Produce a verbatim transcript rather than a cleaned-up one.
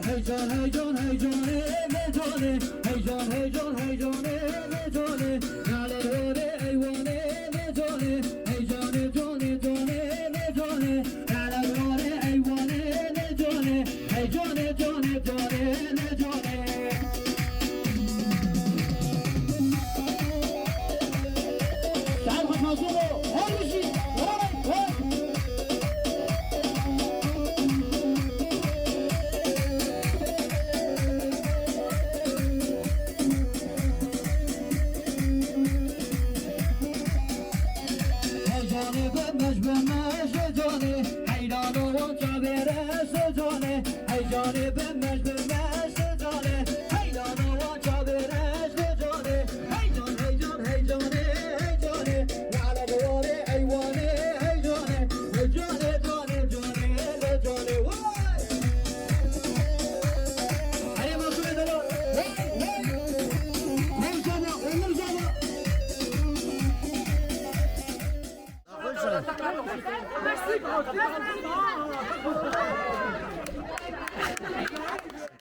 Heyecan, heyecan, heyecanê lê canê. Heyecan, heyecan, heyecanê lê canê. Nalê horê eywanê lê canê. Heyecanê canê, canê lê canê. Nalê horê eywanê lê canê. Heyecanê canê, canê lê canê. Şair Fatma Zolo, her bir şey. Hey, hey. Hey canê bimej bimej canê, heyrano çavêre canê. Hey canê bimej bimej canê, heyrano çavêre canê. Hey can, hey can, hey canê, hey canê. Nale duvarê eywanê, hey canê. Hey canê, canê, canê, hey canê. Vay! Hey, Masumê Delal. Hey, hey. Hey, Zaba, Onur Zaba.